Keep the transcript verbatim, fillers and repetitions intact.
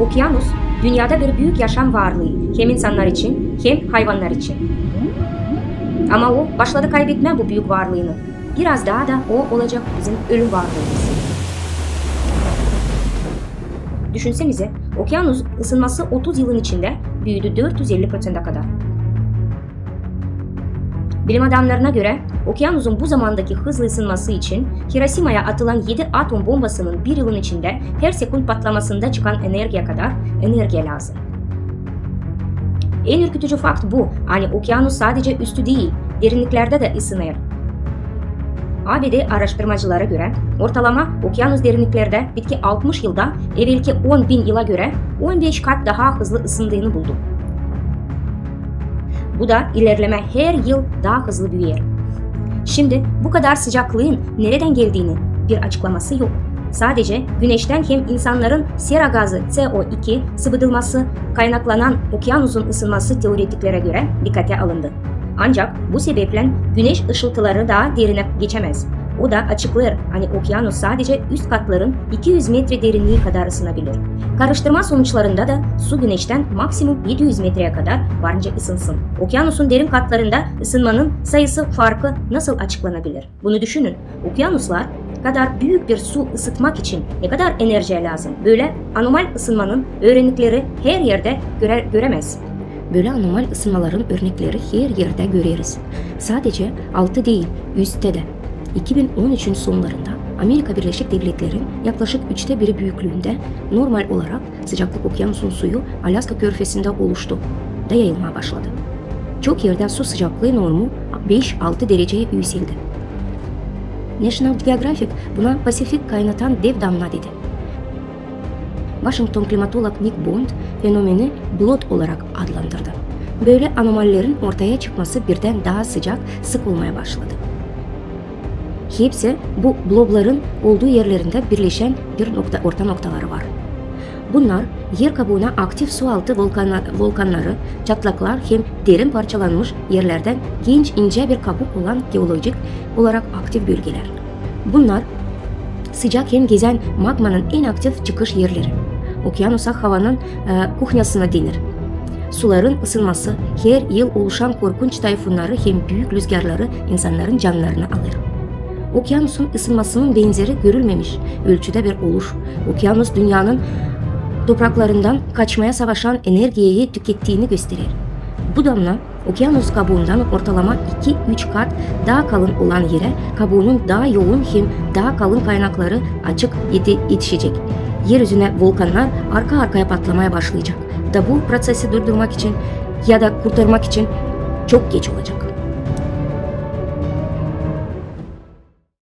Okyanus dünnedä bir büük yaşam varlıı hem insannar için, hem hayvannar için. Ama o başladı kaybetmää bu büük varlıını. Biraz taa da o olacak bizim ölüm varlıımız. Düşünsenizä, okyanus ısınması otuz yılın içindä büüdü dört üz elli proţentä kadar. Bilim adamnarına görä, okyanusun bu zamandaki hızlı ısınması için Hirosimaya atılan edi atom bombasının bir yılın içindä her sekund patlamasında çıkan energiya kadar energiya lääzım. En ürkütücü fakt bu, ani okyanus sadecä üstü diil, derinniklerdä dä ısınêr. A B D araştırmacılara görä, ortalama okyanus derinniklerdä bitki altmış yılda evelki on bin yıla görä on beş kat daha hızlı ısındıını buldu. Bu da ilerlemä her yıl taa hızlı büüyer. Şindi bu kadar sıcaklıın neredän geldiini bir açıklaması yok. Sadecä güneştän hem insannarın sera gazı C O iki sıbıdılması kaynaklanan okyanusun ısınması teoretiklerä görä dikkatä alındı. Ancak bu sebeplän güneş ışıltıları taa derinä geçämäz. O da açıklêêr, ani okyanus sadecä üst katların iki üz metre derinniyi kadar ısınabilir. Karıştırma sonuçlarında da su güneştän maksimum edi üz metreyä kadar varınca ısınsın. Okyanusun derin katlarında ısınmanın sayısı farkı nasıl açıklanabilir? Bunu düşünün. Okyanuslar kadar büük bir su ısıtmak için ne kadar energiya lääzım? Bölä anomal ısınmanın örnekleri her erdä görä-, görämäz. Bölä anomal ısınmaların örnekleri her erdä göreriz. Sadecä altta diil, üsttedä. İki bin on üçün sonlarında Amerika Birleşik Devletlerin yaklaşık üçtä biri büüklüündä normal olarak sıcaklık okyanusun suyu Alyaska körfezindä oluştu da yayılmaa başladı. Çok erdä su sıcaklıı normu beş-altı dereceyä üüseldi. National Geographic buna Pasifik kaynatan dev damna dedi. Vaşington klimatolog Nick Bond fenomeni blot olarak adlandırdı. Bölä anomallerin ortaya çıkması birdän taa sıcak, sık olmaya başladı. Hepsi bu blobların olduu erlerindä birleşän bir nokta, orta noktaları var. Bunnar er kabuuna aktiv sualtı volkana-, volkannarı, çatlaklar hem derin parçalanmış erlerdän genç incä bir kabuk olan geolojik olarak aktiv bölgelär. Bunnar sıcak hem gezän magmanın en aktiv çıkış erleri. Okyanusa havanın, e, kuhnyasını dener. Suların ısınması, her yıl oluşan korkunç tayfunnarı hem büük lüzgärları insannarın cannarını alêr. Okyanusun ısınmasının benzeri görülmemiş ölçüdä bir oluş. Okyanus dünnenin topraklarından kaçmaya savaşan energiyayı tükettiini gösterer. Bu damna okyanus kabuundan ortalama iki-üç kat taa kalın olan erä, kabuunun taa youn hem taa kalın kaynakları açık eti-, etişecek. Er üzünä volkannar arka-arkaya patlamaya başlayacak. Da bu proţesi durdurmak için ya da kurtarmak için çok geç olacak.